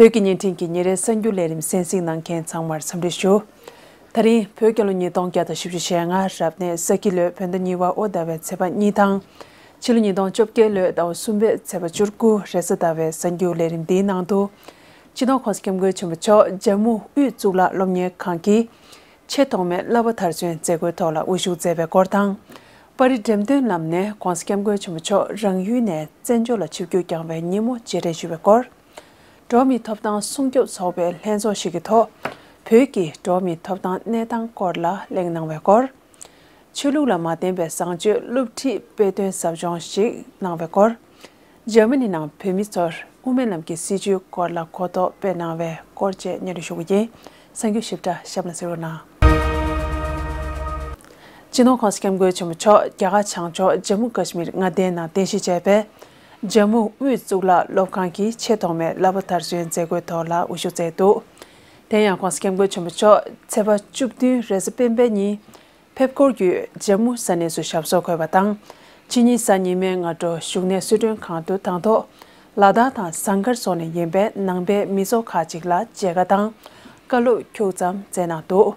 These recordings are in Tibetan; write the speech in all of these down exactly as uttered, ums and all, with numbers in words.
བོད་ཀྱི་བརྙན་འཕྲིན་གྱི་ཉིན་རེའི་གསར་འགྱུར་ལས་རིམ་གསན་གཟིགས་གནང་མཁན་ཚང་མར་འཚམས་འདྲི་ཞུ། ད་རིང་བོད་རྒྱལ་ལོ་ཉིས་སྟོང་བརྒྱ་དང་བཞི་བཅུ་ཞེ་ལྔ་རབ་གནས་ས་ཁྱི་ལོའི་བོད་ཟླ་གཉིས་པ་དབོ་ཟླ་བའི་ཚེས་པ་གཉིས་དང་། ཕྱི་ལོ་ཉིས་སྟོང་བཅོ་བརྒྱད་ལོའི་ཟླ་བ་གསུམ་པའི་ཚེས་པ་བཅུ་དགུ་རེས་གཟའ་ཟླ་བའི་གསར་འགྱུར་ལས་རིམ་འདིའི་ནང་དུ། སྤྱི་ནོར་༸གོང་ས་༸སྐྱབས་མགོན་ཆེན་པོ་མཆོག་ཇམ་མུ་དབུས་གཙུག་ལག་སློབ་གཉེར་ཁང་གི་ཆེས་ཐོག་མའི་བསླབ་པ་མཐར་སོན་མཛད་སྒོའི་ཐོག་ལ་དབུ་བཞུགས་མཛད་པའི་སྐོར་དང་། པར་རིས་འགྲེམས་སྟོན་ལམ་ནས་༸གོང་ས་༸སྐྱབས་མགོན་ཆེན་པོ་མཆོག་རང་ཡུལ་ནས་བཙན་བྱོལ་ལ་ཆིབས་བསྒྱུར་བསྐྱངས་པའི་ཉིན་མོ་རྗེས་དྲན་ཞུ་བའི་སྐོར། འགྲོ་བ་མིའི་ཐོབ་ཐང་སྲུང་སྐྱོབ་ཚོགས་པའི་ལྷན་ཚོགས་ཤིག་གི་ཐོག་བོད་ཀྱི་འགྲོ་བ་མིའི་ཐོབ་ཐང་གནས་སྟངས་སྐོར་ལ་གླེང་གནང་བའི་སྐོར། ཆོས་ལུགས་ལ་མ་བརྟེན་པའི་བཟང་སྤྱོད་སློབ་ཁྲིད་དཔེ་སྟོན་ཟབ་སྦྱོང་ཞིག་གནང་བའི་སྐོར། འཇར་མ་ནི་ནང་བོད་མི་ཚོར་དབུ་མའི་ལམ་གྱི་སྲིད་བྱུས་སྐོར་ལ་གོ་རྟོགས་སྤེལ་གནང་བའི་སྐོར་བཅས་སྙན་སྒྲོན་ཞུ་གི་ཡིན། གསར་འགྱུར་ཞིབ་ཕྲ་གཤམ་ལ་གཟིགས་རོགས་གནང་། སྤྱི་ནོར་༸གོང་ས་༸སྐྱབས་མགོན་ཆེན་པོ་མཆོག་རྒྱ་གར་བྱང་ཕྱོགས་ཇམ་མུ་ཀ་ཤི་མིར་མངའ་སྡེའི་ནང་རྟེན་གཞི་བྱས་པའི་ཇམ་མུ་དབུས་གཙུག་ལག་སློབ་ཁང་གི་ཆེས་ཐོག་མའི་བསླབ་པ་མཐར་སོན་མཛད་སྒོའི་ཐོག་ལ་དབུ་བཞུགས་མཛད་འདུག་དེ་ཡང་༸གོང་ས་༸སྐྱབས་མགོན་ཆེན་པོ་མཆོག་ཚེས་པ་བཅུ་བདུན་རེས་གཟའ་སྤེན་པའི་ཉིན་ཕེབས་སྐོར་བརྒྱུད་ཇམ་མུ་ས་གནས་སུ་ཞབས་སོར་འཁོད་པ་དང་། ཕྱི་ཉིན་གཟའ་ཉི་མའི་སྔ་དྲོ་བཞུགས་གནས་གསོལ་མགྲོན་ཁང་དུ་དང་ཐོག་ལ་དྭགས་དང་ཟངས་དཀར་སོགས་ནས་ཡིན་པའི་ནང་པའི་མི་ཚོགས་ཁག་ཅིག་ལ་མཇལ་ཁ་དང་བཀའ་སློབ་ཁྱུག་ཙམ་སྩལ་གནང་འདུག་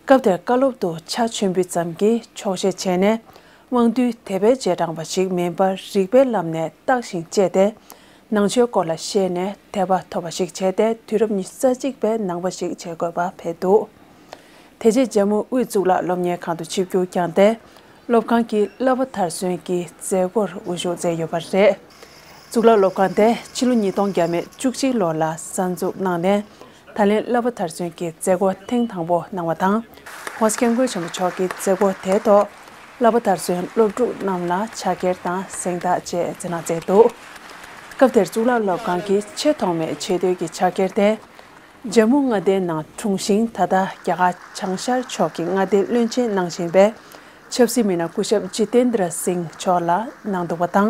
སྐབས་དེར་བཀའ་སློབ་ཏུ་ཕྱག་མཆོད་འབུལ་ཙམ་གྱིས་ཆོག་ཤེས་བྱས་ནས། དབང་རྟུལ་དད་པའི་རྗེས་འབྲང་པ་ཞིག་མིན་པར་རིགས་པའི་ལམ་ནས་བརྟག་ཞིང་དཔྱད་དེ། ནང་ཆོས་སྐོར་ལ་ཤེས་ནས་དད་པ་ཐོབ་པ་ཞིག་བྱས་ཏེ། དུས་རབས་ཉི་ཤུ་རྩ་གཅིག་པའི་ནང་པ་ཞིག་བྱེད་དགོས་པ་ཕེབས་འདུག་དེ་རྗེས་ཇམ་མུ་དབུས་གཙུག་ལག་སློབ་གཉེར་ཁང་དུ་ཆིབས་བསྒྱུར་བསྐྱངས་ཏེ། སློབ་ཁང་གི་བསླབ་པ་མཐར་སོན་གྱི་མཛད་སྒོར་དབུ་བཞུགས་མཛད་ཡོད་པ་རེད། གཙུག་ལག་སློབ་ཁང་དེ་ཕྱི་ལོ་ཉིས་སྟོང་བརྒྱ་མེད་བཅུ་གཅིག་ལོ་ལ་གསར་འཛུགས་གནང་ནས། ད་ལན་བསླབ་པ་མཐར་སོན་གྱི་མཛད་སྒོ་ཐེངས་དང་པོ་གནང་བ་དང་། ༸གོང་ས་༸སྐྱབས་མགོན་ཆེན་པོ་མཆོག་གིས་མཛད་སྒོ་དེའི་ཐོག་བསླབ་པ་མཐར་སོན་སློབ་ཕྲུག་རྣམས་ལ་ཕྱག་འཁྱེར་དང་གཟེངས་རྟགས་བཅས་སྩལ་གནང་མཛད་འདུག་སྐབས་དེར་གཙུག་ལག་སློབ་ཁང་གི་ཆེས་ཐོག་མའི་ཆེས་མཐོའི་གི་ཕྱག་འཁྱེར་དེ། ཇམ་མུ་མངའ་སྡེའི་ནང་འཁྲུངས་ཤིང་། ད་ལྟ་རྒྱ་གར་བྱང་ཤར་ཕྱོགས་ཀྱི་མངའ་སྡེའི་བློན་ཆེན་གནང་བཞིན་པའི་ཆབ་སྲིད་མི་སྣ་སྐུ་ཞབས་ཇི་ཏེན་དྲ་སིང་མཆོག་ལ་གནང་འདུག་པ་དང་།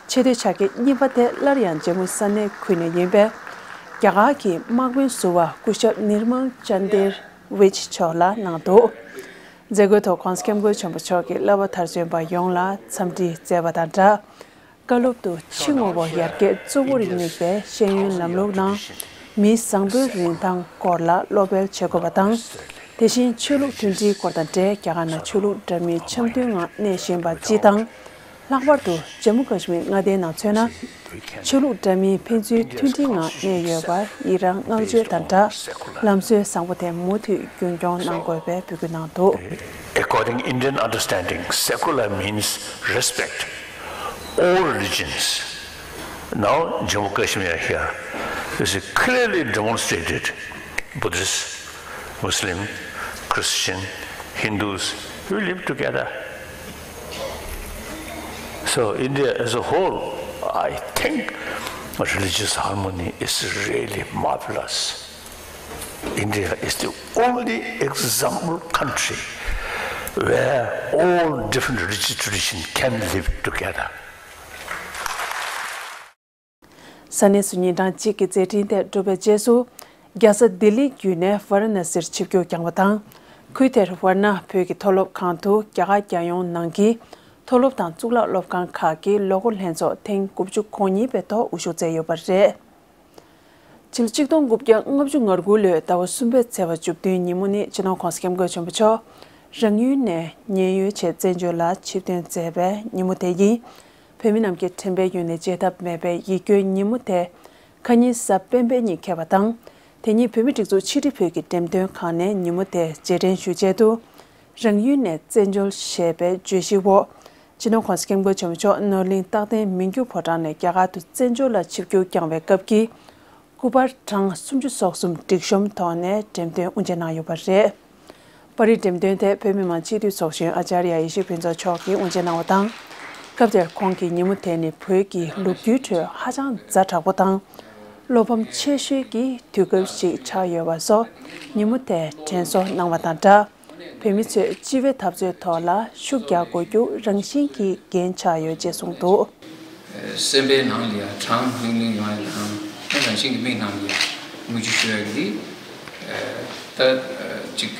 ཆེས་མཐོའི་ཕྱག་འཁྱེར་གཉིས་པ་དེ་སླར་ཡང་ཇམ་མུ་ས་གནས་ཁུལ་ནས་ཡིན་པའི་རྒྱ་གར་གྱི་དམག་དཔོན་ཟུར་པ་སྐུ་ཞབས་ནིར་མལ་ཅན་དེར་ཝིཆ་མཆོག་ལ་གནང་འདུག་མཛད་སྒོའི་ཐོག་༸གོང་ས་༸སྐྱབས་མགོན་ཆེན་པོ་མཆོག་གིས་བསླབ་པ་མཐར་སོན་པ་ཡོངས་ལ་འཚམས་འདྲི་སྩལ་བ་དང་སྦྲགས། བཀའ་སློབ་ཏུ་ཕྱི་དངོས་པོ་ཡར་རྒྱས་གཙོ་བོར་དམིགས་པའི་ཤེས་ཡོན་ལམ་ལུགས་ནང་མིའི་བཟང་པོའི་རིན་ཐང་སྐོར་ལ་བློ་འབེལ་བྱེད་དགོས་པ་དང་། དེ་བཞིན་ཆོས་ལུགས་མཐུན་སྒྲིལ་སྐོར་དང་འབྲེལ་རྒྱ་གར་ནང་ཆོས་ལུགས་འདྲ་མིན་འཆམ་མཐུན་ངང་གནས་བཞིན་པ་སྤྱི་དང་། ལྷག་པར་དུ་ཇམ་མུ་ཀ་ཤི་མིར་མངའ་སྡེའི་ནང་མཚོན་ན། ཆོས་ལུགས་འདྲ་མིན་ཕན་ཚུན་མཐུན་སྒྲིལ་ངང་གནས་ཡོད་པར་ཡི་རང་བསྔགས་བརྗོད་དང་སྦྲགས། ལམ་སྲོལ་བཟང་པོ་དེ་མུ་མཐུད་རྒྱུན་སྐྱོང་གནང་དགོས་པའི་འབོད་སྐུལ་གནང་འདུག According Indian understanding, secular means respect all religions. Now, Jammu Kashmir here is clearly demonstrated. Buddhists, Muslim, Christian, Hindus, we live together. So India as a whole, I think religious harmony is really marvelous. India is the only example country where all different religious traditions can live together. ས་གནས་སུ་ཉིན་གྲངས་གཅིག་གི་མཛད་འཕྲིན་དེ་གྲུབ་པའི་རྗེས་སུ། རྒྱལ་ས་ལྡི་ལི་བརྒྱུད་ནས་ཝཱ་ར་ཎ་སིར་ཆིབས་བསྒྱུར་བསྐྱངས་པ་དང་། ཁུལ་དེར་ཝཱ་ར་ཎ་བོད་ཀྱི་མཐོ་སློབ་ཁང་དུ་རྒྱ་གར་རྒྱལ་ཡོངས་ནང་གི་མཐོ་སློབ་དང་གཙུག་ལག་སློབ་ཁང་ཁག་གི་ལོ་འཁོར་ལྷན་ཚོགས་ཐེངས་དགུ་བཅུ་གོ་གཉིས་པའི་ཐོག་དབུ་བཞུགས་མཛད་ཡོད་པ་རེད། ཕྱི་ལོ་ཆིག་སྟོང་དགུ་བརྒྱ་ལྔ་བཅུ་ང་དགུ་ལོའི་ཟླ་བ་གསུམ་པའི་ཚེས་པ་བཅུ་བདུན་ཉིན་མོ་ནི་སྤྱི་ནོར་༸གོང་ས་༸སྐྱབས་མགོན་ཆེན་པོ་མཆོག་རང་ཡུལ་ནས་ཉེན་གཡོལ་ཆེད་བཙན་བྱོལ་ལ་ཆིབས་ཐོན་མཛད་པའི་ཉིན་མོ་དེ་ཡིན། བོད་མི་རྣམས་ཀྱི་དྲན་པའི་ཡུལ་ནས་བརྗེད་ཐབས་མེད་པའི་ཡིད་སྐྱོའི་ཉིན་མོ་དེ། ཁ་ཉིན་གཟའ་སྤེན་པའི་ཉིན་འཁེལ་བ་དང་། དེ་ཉིན་བོད་མིའི་སྒྲིག་འཛུགས་ཕྱི་དྲིལ་བོད་ཀྱི་འགྲེམས་སྟོན་ཁང་ནས་ཉིན་མོ་དེ་རྗེས་དྲན་ཞུ་ཆེད་དུ། རང་ཡུལ་ནས་བཙན་བྱོལ་ཞེས་པའི་བརྗོད་གཞིའི་འོག་སྤྱི་ནོར་༸གོང་ས་༸སྐྱབས་མགོན་ཆེན་པོ་མཆོག་ནོར་གླིང་རྟག་བརྟན་མི་འགྱུར་ཕོ་བྲང་ནས་རྒྱ་གར་དུ་བཙན་བྱོལ་ལ་ཆིབས་བསྒྱུར་བསྐྱངས་པའི་སྐབས་ཀྱི་སྐུ་པར་གྲངས་སུམ་ཅུ་སོ་གསུམ་སྒྲིག་གཤོམ་ཐོག་ནས་འགྲེམས་སྟོན་དབུ་འབྱེད་གནང་ཡོད་པ་རེད། པར་རིས་འགྲེམས་སྟོན་དེ་བོད་མི་མང་སྤྱི་འཐུས་ཚོགས་གཞོན་ཨ་ཙརྱ་ཡེ་ཤེས་ཕུན་ཚོགས་མཆོག་གིས་དབུ་འབྱེད་གནང་བ་དང་། སྐབས་དེར་ཁོང་གིས་ཉིན་མོ་དེ་ནི་བོད་ཀྱི་ལོ་རྒྱུས་ཁྲོད་ཧ་ཅང་ཛ་དྲག་པོ་དང་། བློ་ཕམ་ཆེ་ཤོས་ཀྱི་དུས་སྐབས་ཤིག་ཆགས་ཡོད་པ་སོགས་ཉིན་མོ་དེ་དྲན་གསོ་གནང་བ་དང་སྦྲགས། བོད་མི་ཚོས་སྤྱི་བའི་འཐབ་རྩོད་ཐོག་ལ་ཤུགས་རྒྱག་དགོས་རྒྱུ་རང་བཞིན་གྱི་འགན་ཆགས་ཡོད་ཅེས་གསུངས་འདུག་སེམས་པའི་ནང་ལ་ཡང་གྲང་ལྷིང་ལྷིང་ཡོང་ཡ་དང་། རང་བཞིན་གྱི་མིག་ནང་ལ་ཡང་མིག་ཆུ་ཤོར་ཡ་གི་འདི། ད་ཅིག་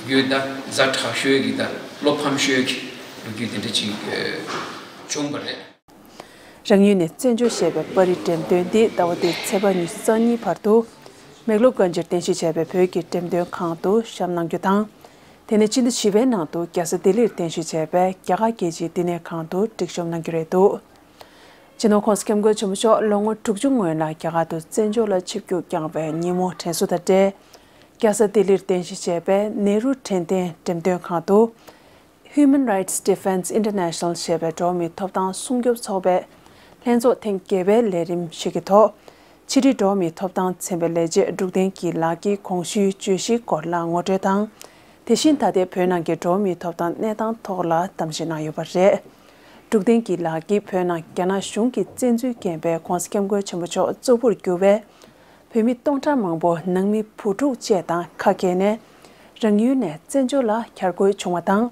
རྒྱུད་ད་ཛ་དྲག་ཤོས་ཀྱི་ད་བློ་ཕམ་ཤོས་ཀྱི་ལོ་རྒྱུས་དེ་འདྲ་ཅིག་བྱུང་བ་རེད། རང་ཡུལ་ནས་བཙན་བྱོལ་ཞེས་པའི་པར་རིས་འགྲེམས་སྟོན་འདི་ཟླ་བ་འདིའི་ཚེས་པ་ཉི་ཤུ་རྩ་གཉིས་བར་དུ། མེག་ལོར་གྷན་ཇིར་རྟེན་གཞི་བྱས་པའི་བོད་ཀྱི་འགྲེམས་སྟོན་ཁང་དུ་བཤམས་གནང་རྒྱུ་དང་། དེ་ནས་ཕྱི་ཟླ་བཞི་པའི་ནང་དུ་རྒྱལ་ས་ལྡི་ལིར་རྟེན་གཞི་བྱས་པའི་རྒྱ་གར་རྒྱལ་སྤྱིའི་བསྟི་གནས་ཁང་དུ་སྒྲིག་གཤོམ་གནང་རྒྱུ་རེད་འདུག། སྤྱི་ནོར་༸གོང་ས་༸སྐྱབས་མགོན་ཆེན་པོ་མཆོག་ལོ་ངོ་དྲུག་ཅུ་སྔོན་ལ་རྒྱ་གར་དུ་བཙན་བྱོལ་ལ་ཆིབས་བསྒྱུར་བསྐྱངས་པའི་ཉིན་མོ་དྲན་གསོ་དང་འབྲེལ། རྒྱལ་ས་ལྡི་ལིར་རྟེན་གཞི་བྱས་པའི་ནེ་རུ་དྲན་རྟེན་འགྲེམས་སྟོན་ཁང་དུ། Human Rights Defence International ཞེས་པའི་འགྲོ་བ་མིའི་ཐོབ་ཐང་སྲུང་སྐྱོབ་ཚོགས་པའི་ལྷན་ཚོགས་ཐེངས་བརྒྱད་པའི་ལས་རིམ་ཞིག་གི་ཐོག། ཕྱི་དྲིལ་འགྲོ་བ་མིའི་ཐོབ་ཐང་ཚན་པའི་ལས་བྱེད་འབྲུག་བསྟན་སྐྱིད་ལགས་ཀྱིས་གོང་ཞུས་བརྗོད་གཞིའི་སྐོར་ལ་ངོ་སྤྲོད་དང་། དེ་བཞིན་ད་ལྟའི་བོད་ནང་གི་འགྲོ་བ་མིའི་ཐོབ་ཐང་གནས་སྟངས་ཐོག་ལ་གཏམ་བཤད་གནང་ཡོད་པ་རེད། འབྲུག་བསྟན་སྐྱིད་ལགས་ཀྱིས་བོད་ནང་རྒྱ་ནག་གཞུང་གིས་བཙན་འཛུལ་བཀལ་བའི་༸གོང་ས་༸སྐྱབས་མགོན་ཆེན་པོ་མཆོག་གཙོ་བོར་གྱུར་པའི་བོད་མི་སྟོང་ཕྲག་མང་པོ་ནང་མི་བུ་ཕྲུག་བཅས་དང་ཁ་གྱེས་ནས་རང་ཡུལ་ནས་བཙན་བྱོལ་ལ་གྱར་དགོས་བྱུང་བ་དང་།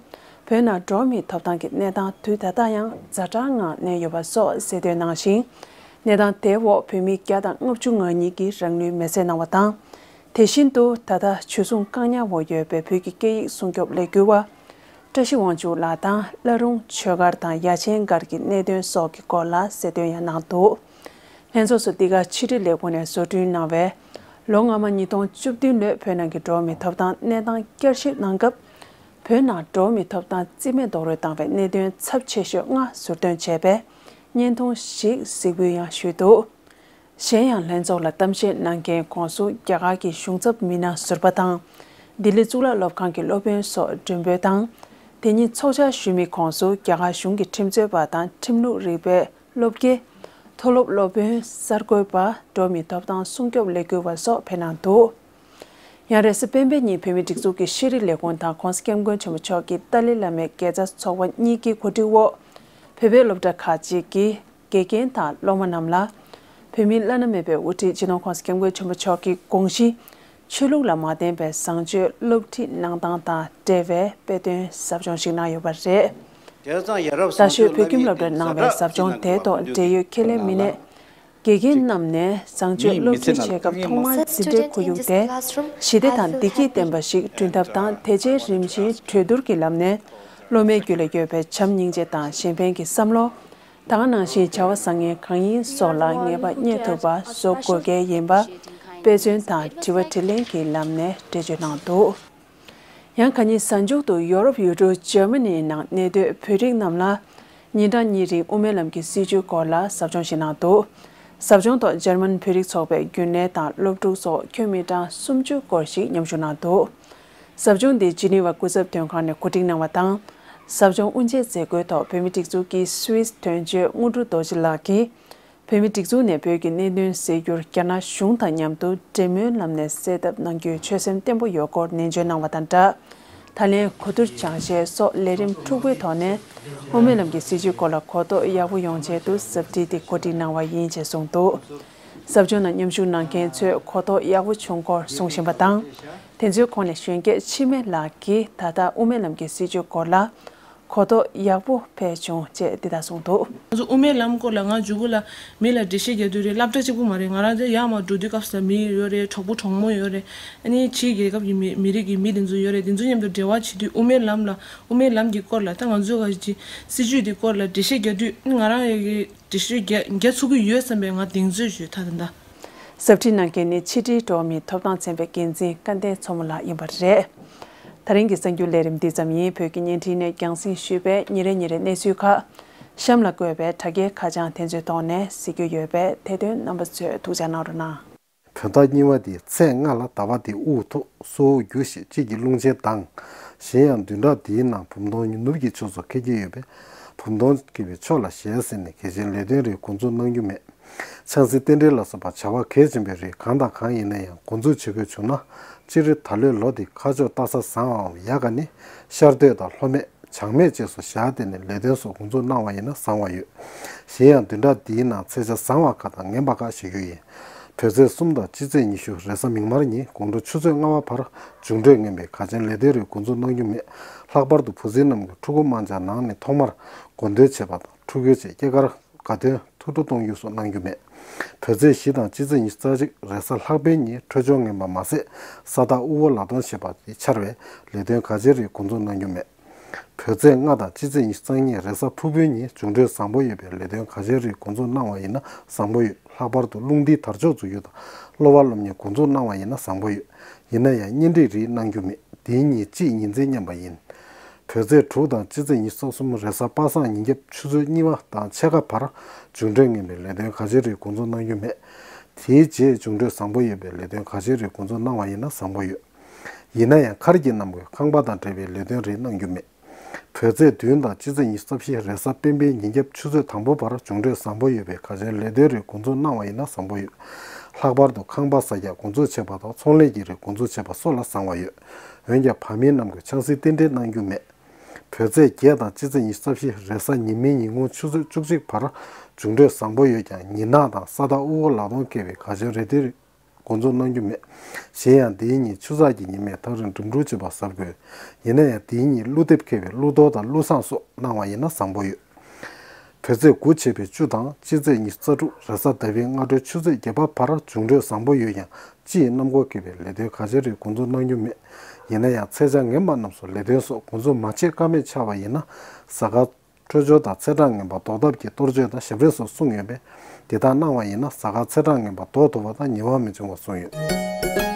བོད་ནང་འགྲོ་བ་མིའི་ཐོབ་ཐང་གི་གནས་སྟངས་དུས་ད་ལྟ་ཡང་ཛ་དྲག་ངང་གནས་ཡོད་པ་སོགས་གསལ་སྟོན་གནང་ཞིང་། གནས་སྟངས་དེའི་འོག་བོད་མི་བརྒྱ་དང་ལྔ་བཅུ་ང་གཉིས་ཀྱིས་རང་ལུས་མེར་སྲེག་གནང་བ་དང་། དེ་བཞིན་དུ་ད་ལྟ་འཇུ་བཟུང་བཀག་ཉར་འོག་ཡོད་པའི་བོད་ཀྱི་སྐད་ཡིག་སྲུང་སྐྱོབ་ལས་འགུལ་བ། བཀྲ་ཤིས་དབང་ཕྱུག་ལགས་དང་བླ་རུང་ཆོས་སྒར་དང་ཡ་ཆེན་སྒར་གྱི་གནད་དོན་སོགས་ཀྱི་སྐོར་ལ་གསལ་སྟོན་ཡང་གནང་འདུག། ལྷན་ཚོགས་སུ་འདི་ག་ཕྱི་དྲིལ་ལས་ཁུངས་ནས་བཟོ་སྐྲུན་གནང་བའི་ལོ་སྔ་མ་ཉིས་སྟོང་བཅུ་བདུན་ལོའི་བོད་ནང་གི་འགྲོ་བ་མིའི་ཐོབ་ཐང་གནས་སྟངས་བསྐྱར་ཞིབ་གནང་སྐབས། བོད་ནང་འགྲོ་བ་མིའི་ཐོབ་ཐང་རྩིས་མེད་རྡོག་རོལ་བཏང་བའི་གནད་དོན་ཚབས་ཆེ་ཤོས་ལྔ་ཟུར་འདོན་བྱས་པའི་བརྙན་ཐུང་ཞིག་གཟིགས་འབུལ་ཡང་ཞུས་འདུག། གཞན་ཡང་ལྷན་ཚོགས་ལ་གཏམ་བཤད་གནང་མཁན་ཁོངས་སུ་རྒྱ་གར་གྱི་གཞུང་ཚབ་མི་སྣ་ཟུར་པ་དང་། ལྡི་ལི་གཙུག་ལག་སློབ་ཁང་གི་སློབ་དཔོན་སོགས་མགྲོན་འབོད་དང་། དེ་ཉིན་ཚོགས་བཅར་ཞུས་མི་ཁོངས་སུ་རྒྱ་གར་གཞུང་གི་ཁྲིམས་རྩོད་པ་དང་ཁྲིམས་ལུགས་རིག་པའི་སློབ་དགེ། མཐོ་སློབ་སློབ་དཔོན། གསར་འགོད་པ། འགྲོ་བ་མིའི་ཐོབ་ཐང་སྲུང་སྐྱོབ་ལས་འགུལ་བ་སོགས་ཕེབས་གནང་འདུག། ཡང་རེས་གཟའ་སྤེན་པའི་ཉིན་བོད་མིའི་སྒྲིག་འཛུགས་ཀྱི་ཤེས་རིག་ལས་ཁུངས་དང་༸གོང་ས་༸སྐྱབས་མགོན་ཆེན་པོ་མཆོག་གི་ཏཱ་ལའི་བླ་མའི་དགེ་རྩ་ཚོགས་པ་གཉིས་ཀྱི་གོ་སྒྲིག་འོག། བོད་པའི་སློབ་གྲྭ་ཁག་ཅིག་གི་དགེ་རྒན་དང་སློབ་མ་རྣམས་ལ། བོད་མིའི་བླ་ན་མེད་པའི་དབུ་ཁྲིད་སྤྱི་ནོར་༸གོང་ས་༸སྐྱབས་མགོན་ཆེན་པོ་མཆོག་གི་དགོངས་གཞི། ཆོས་ལུགས་ལ་མ་བརྟེན་པའི་བཟང་སྤྱོད་སློབ་ཁྲིད་གནང་སྟངས་དང་འབྲེལ་བའི་དཔེ་སྟོན་ཟབ་སྦྱོང་ཞིག་གནང་ཡོད་པ་རེད། རྡ་ཤོད་བོད་ཁྱིམ་སློབ་གྲྭའི་ནང་བའི་ཟབ་སྦྱོང་དེའི་ཐོག་འབྲེལ་ཡོད་ཁས་ལེན་མི་སྣས། དགེ་རྒན་རྣམས་ནས་བཟང་སྤྱོད་སློབ་ཁྲིད་བྱེད་སྐབས་ཐོག་མར་འཛིན་གྲྭའི་ཁོར་ཡུག་དེ་ཞི་བདེ་དང་བདེ་སྐྱིད་ལྡན་པ་ཞིག་བསྐྲུན་ཐབས་དང་། དེ་རྗེས་རིམ་བཞིན་གྲོས་བསྡུར་གྱི་ལམ་ནས་སློབ་མའི་རྒྱུད་ལ་ཡོད་པའི་བྱམས་སྙིང་རྗེ་དང་གཞན་ཕན་གྱི་བསམ་བློ། ད་ག་ནང་བཞིན་བྱ་བ་བཟང་ངན་གང་ཡིན་སོགས་ལ་ངེས་པ་རྙེད་ཐུབ་པ་བཟོ་དགོས་གལ་ཡིན་པ། དཔེ་མཚོན་དང་དྲི་བ་དྲིས་ལན་གྱི་ལམ་ནས་འགྲེལ་བརྗོད་གནང་འདུག། ཡང་ཁ་ཉིན་གཟའ་མཇུག་ཏུ་ཡོ་རོབ་ཡུལ་གྲུ་འཇར་མ་ནིའི་ནང་གནས་སྡོད་བོད་རིགས་རྣམས་ལ་ཉིན་གྲངས་གཉིས་རིང་དབུ་མའི་ལམ་གྱི་སྲིད་བྱུས་སྐོར་ལ་ཟབ་སྦྱོང་ཞིག་གནང་འདུག། ཟབ་སྦྱོང་ཐོག་འཇར་མན་བོད་རིགས་ཚོགས་པའི་རྒྱུན་ལས་དང་སློབ་ཕྲུག་སོགས་ཁྱོན་མི་གྲངས་སུམ་ཅུ་སྐོར་ཞིག་མཉམ་ཞུགས་གནང་འདུག། ཟབ་སྦྱོང་འདི་ཇི་ནི་ཝ་སྐུ་ཚབ་དོན་ཁང་ནས་གོ་སྒྲིག་གནང་བ་དང་། ཟབ་སྦྱོང་དབུ་འབྱེད་མཛད་སྒོའི་ཐོག་བོད་མིའི་སྒྲིག་འཛུགས་ཀྱི་སུད་སི་དོན་གཅོད་དངོས་གྲུབ་རྡོ་རྗེ་ལགས་ཀྱིས། བོད་མིའི་སྒྲིག་འཛུགས་ནས་བོད་ཀྱི་གནད་དོན་སེལ་རྒྱུར་རྒྱ་ནག་གཞུང་དང་མཉམ་དུ་འབྲེལ་མོལ་ལམ་ནས་སེལ་ཐབས་གནང་རྒྱུའི་ཆོད་སེམས་བརྟན་པོ་ཡོད་སྐོར་ནན་བརྗོད་གནང་བ་དང་སྦྲགས། ད་ལན་གོ་བསྡུར་སྦྱང་བཤད་སོགས་ལས་རིམ་འཁྲུག་པོའི་ཐོག་ནས་དབུ་མའི་ལམ་གྱི་སྲིད་བྱུས་སྐོར་ལ་གོ་རྟོགས་ཡག་པོ་ཡོང་ཆེད་དུ་ཟབ་ཁྲིད་དེ་གོ་སྒྲིག་གནང་བ་ཡིན་ཞེས་གསུངས་འདུག། ཟབ་སྦྱོང་ནང་མཉམ་ཞུགས་གནང་མཁན་ཚོས་གོ་རྟོགས་ཡག་པོ་བྱུང་སྐོར་གསུང་བཞིན་པ་དང་། དེ་ཚོའི་ཁོངས་ནས་གཞོན་སྐྱེས་འཆི་མེད་ལགས་ཀྱིས་ད་ལྟ་དབུ་མའི་ལམ་གྱི་སྲིད་བྱུས་སྐོར་ལ། གོ་རྟོགས་ཡག་པོ་འཕེལ་བྱུང་ཅེས་འདི་ལྟར་གསུངས་འདུག། ང་ཚོ་དབུ་མའི་ལམ་སྐོར་ལ་ང་མཇུག་གུ་ལ་མི་ལ་འགྲེལ་བཤད་རྒྱག་དུས་རེད། སློབ་གྲྭ་གཅིག་པུ་མ་རེད། ང་རང་ཚོ་ཡར་མར་འགྲོ་དུས་སྐབས་སུ་ལ་མི་ཡོད་རེད། གྲོགས་པོ་གྲོགས་མོ་ཡོད་རེད། ཨ་ནི་ཕྱིའི་རྒྱལ་ཁབ་ཀྱི་མི་མི་རིགས་ཀྱི་མི་དེ་ཚོ་ཡོད་རེད། དེ་ཚོ་མཉམ་དུ་འབྲེལ་བ་བྱེད་དུས་དབུ་མའི་ལམ་ལ་དབུ་མའི་ལམ་གྱི་སྐོར་ལ་ད་ང་ཚོ་ག་ཅི་སྲིད་བྱུས་དེ་སྐོར་ལ་འགྲེལ་བཤད་རྒྱག་དུས་ང་རང་ཡི་གེ་འགྲེལ་བཤད་རྒྱག་རྒྱག་ཚུགས་ཀྱི་ཡོད་བསམ་པའི་ང་གདེང་ཚོད་ཡོད་ད་ད་ལྟ། ཟབ་ཁྲིད་གནང་མཁན་ནི་ཕྱི་དྲིལ་འགྲོ་བ་མིའི་ཐོབ་ཐང་ཚན་པའི་འགན་འཛིན་སྐལ་ལྡན་མཚོ་མོ་ལགས་ཡིན་པ་རེད། ད་རིང་གི་གསར་འགྱུར་ལས་རིམ་འདི་ཙམ་ཡིན། བོད་ཀྱི་བརྙན་འཕྲིན་ནས་རྒྱང་སྲིང་ཞུས་པའི་ཉིན་རེ་ཉིན་རེ་གནས་ཚུལ་ཁག་གཤམ་ལ་བཀོད་པའི་དྲ་རྒྱའི་ཁ་བྱང་དེ་ཚོའི་ཐོག་ནས་གཟིགས་རྒྱུ་ཡོད་པས་དེ་དོན་རྣམ་པ་ཚོས་ཐུགས་འཇགས་གནང་རོགས་གནང་། བོད་ཟླ་གཉིས་པ་དེའི་ཚེས་ལྔ་ལ་ཟླ་བ་དེའི་དབུ་ཐོག་སོ་འུ་རྒྱུ་ཞེས་དཔྱིད་ཀྱི་རླུང་ཆེན་དང་། གཞན་ཡང་བདུན་ཕྲག་འདིའི་ནང་བུམ་སྟོང་ནུབ་ཀྱི་ཕྱོགས་སུ་འཁེལ་གྱི་ཡོད་པས། བུམ་སྟོང་འཁེལ་བའི་ཕྱོགས་ལ་ཞལ་གཟིགས་ནས་གལ་ཆེའི་ལས་དོན་རིགས་འགོ་འཛུགས་གནང་རྒྱུ་མེད། ཆང་སའི་རྟེན་འབྲེལ་ལ་སོགས་པ་བྱ་བ་གལ་ཆེན་པོའི་རིགས་གང་དང་གང་ཡིན་ན་ཡང་འགོ་འཛུགས་བྱེད་དགོས་བྱུང་ན། སྤྱིར་ད་ལོའི་ལོ་འདི་ཁ་ཕྱོགས་ལྟ་ས་བཟང་བའམ་ཡག་ག་ནི་ཤར་སྟོད་དང་ལྷོ་སྨད། བྱང་སྨད་བཅས་སུ་ཞལ་བསྟན་ནས་ལས་དོན་སོགས་འགོ་འཛུགས་གནང་བ་ཡིན་ན་བཟང་བ་ཡོད། གཞན་ཡང་བདུན་ཕྲག་འདིའི་ནང་ཚེས་ཆ་བཟང་བ་ཁག་དང་ངན་པ་ཁག་ཞུ་རྒྱུ་ཡིན། བོད་ཚེས་གསུམ་དང་སྤྱི་ཚེས་ཉི་ཤུ་རེས་གཟའ་མིག་དམར་ཉིན་དགོང་དྲོ་ཆུ་ཚོད་ལྔ་པ་བར་མཇུག་སྤྲོད་ངན་པའི་གལ་ཆེན་ལས་དོན་རིགས་འགོ་འཛུགས་གནང་རྒྱུ་མེད། ལྷག་པར་དུ་བུ་སྲིང་རྣམས་ཀྱིས་ཕྲུ་གུ་དམར་འབྱར་ནང་ནས་ཐོག་མར་དགོངས་དོན་བྱེད་པ་དང་། ཕྲུ་གུའི་ཆེད་སྐྱེས་སྐར་དགའ་སྟོན་ཐུགས་སྤྲོ་གཏོང་རྒྱུ་སོགས་གནང་རྒྱུ་མེད། བོད་ཚེས་བཞི་དང་སྤྱི་ཚེས་ཉི་ཤུ་རྩ་གཅིག་རེས་གཟའ་ལྷག་པའི་ཉིན་འཕྲོད་སྦྱོར་ངན་པ་མ་ཟད། ས་བདག་དབུལ་བོ་ལ་གཏོང་བྱེད་པ་དེ་འཆར་བའི་ལས་དོན་གལ་ཆེ་རིགས་འགོ་འཛུགས་གནང་རྒྱུ་མེད། བོད་ཚེས་ལྔ་དང་སྤྱི་ཚེས་ཉི་ཤུ་རྩ་གཉིས་རེས་གཟའ་ཕུར་བུའི་ཉིན་འབྱུང་འཕྲོད་བཟང་པོ་ཡོད་པའི་ལས་དོན་ག་ཚོད་རེ་འགོ་འཛུགས་གནང་བ་ཡིན་ན་བཟང་པོ་ཡོད། ལྷག་པར་དུ་རླུང་རྟའི་དར་ལྕོག་འཛུགས་རྒྱུ་དང་སློབ་པ་སློབ་གཉེར་འགོ་འཛུགས་གནང་བ་ཡིན་ན་བཟང་པོ་ཡོད། ཡིན་ན་ཡང་གཉེན་སྒྲིག་རེས་གནང་རྒྱུ་མེད། དེའི་ཉིན་དཔྱིད་ཉི་འཛིན་མཉམ་པ་ཡིན། བོད་ཚེས་དྲུག་དང་སྤྱི་ཚེས་ཉི་ཤུ་རྩ་གསུམ་རེས་གཟའ་པ་སངས་ཉིན་རྒྱབ་ཆུ་ཚོད་གཉིས་པ་དང་ཕྱེད་ཀ་བར་འབྱུང་འཕྲོད་ངན་པའི་ལས་དོན་ག་ཚོད་རེ་འགོ་འཛུགས་གནང་རྒྱུ་མེད། དེའི་རྗེས་འབྱུང་འཕྲོད་བཟང་པོ་ཡོད་པའི་ལས་དོན་ག་ཚོད་རེ་འགོ་འཛུགས་གནང་བ་ཡིན་ན་བཟང་པོ་ཡོད། ཡིན་ན་ཡང་མཁར་གྱི་གནམ་སྒོས་ཁང་པ་དང་འབྲེལ་བའི་ལས་དོན་རེ་གནང་རྒྱུ་མེད། བོད་ཚེས་བདུན་དང་སྤྱི་ཚེས་ཉི་ཤུ་རྩ་བཞི་རེས་གཟའ་སྤེན་པའི་ཉིན་རྒྱབ་ཆུ་ཚོད་དང་པོ་བར་འབྱུང་འཕྲོད་བཟང་པོ་ཡོད་པའི་ག་ཚོད་ལས་དོན་རེ་འགོ་འཛུགས་གནང་བ་ཡིན་ན་བཟང་པོ་ཡོད། ལྷག་པར་དུ་ཁང་པ་ཟ་རྒྱག་འགོ་འཛུགས་བྱེད་པ་དང་ཚོང་ལས་ཀྱི་རེ་འགོ་འཛུགས་བྱེད་པ་སོགས་ལ་བཟང་བ་ཡོད། འོན་ཀྱང་བར་མིའི་གནམ་སྒོས་ཆང་སའི་རྟེན་འབྲེལ་གནང་རྒྱུ་མེད། བོད་ཚེས་བརྒྱད་དང་སྤྱི་ཚེས་ཉི་ཤུ་རྩ་བཞི་རེས་གཟའ་ཉི་མའི་ཉིན་གུང་ཆུ་ཚོད་བཅུ་གཅིག་བར་འབྱུང་འཕྲོད་བཟང་པོ་ཡོད་ཀྱང་ཉི་ནག་དང་ས་བདག་དབུལ་པོ་ལག་སྟོང་སྐྱེ་བའི་ག་ཚོད་རེ་དེ་འགོ་འཛུགས་གནང་རྒྱུ་མེད། གཞན་ཡང་འདིའི་ཉིན་ཆུ་ཚགས་ཀྱི་ཉི་མས་ཐག་རིང་འགྲིམ་འགྲུལ་བྱེད་པ་གཟབ་དགོས། ཡིན་ན་ཡང་འདིའི་ཉིན་ཀླུ་འདེབས་འཁེལ་བའི་ཀླུ་གཏོར་དང་ཀླུ་བསངས་སོགས་གནང་བ་ཡིན་ན་བཟང་པོ་ཡོད། བོད་ཚེས་དགུ་བྱས་པའི་བཅུ་དང་སྤྱི་ཚེས་ཉི་ཤུ་རྩ་དྲུག་རེས་གཟའ་ཟླ་བའི་སྔ་དྲོའི་ཆུ་ཚོད་བརྒྱད་པ་བར་འབྱུང་འཕྲོད་བཟང་པོ་ཡོད་ཀྱང་སྤྱི་ཡི་གནམ་སྒོ་འཁེལ་བའི་ལས་དོན་ག་ཚོད་རེ་འགོ་འཛུགས་གནང་རྒྱུ་མེད། ཡིན་ན་ཡང་ཚེས་ཆ་ངན་པ་རྣམས་སུ་ལས་དོན་སོགས་འགོ་འཛུགས་མ་བྱེད་ཀ་མེད་ཆགས་པ་ཡིན་ན་གཟའ་སྐར་འཕྲོད་སྦྱོར་དང་ཚེས་གྲངས་ངན་པ་ཟློག་ཐབས་ཀྱི་གཏོར་མཆོད་དང་ཞབས་རིམ་སོགས་གསུངས་ཡོད་པས་དེ་དག་གནང་བ་ཡིན་ན་གཟའ་སྐར་ཚེས་གྲངས་ངན་པ་ཟློག་ཐུབ་པ་དང་ཉེ་བར་མི་འབྱུང་བ་གསུངས་ཡོད།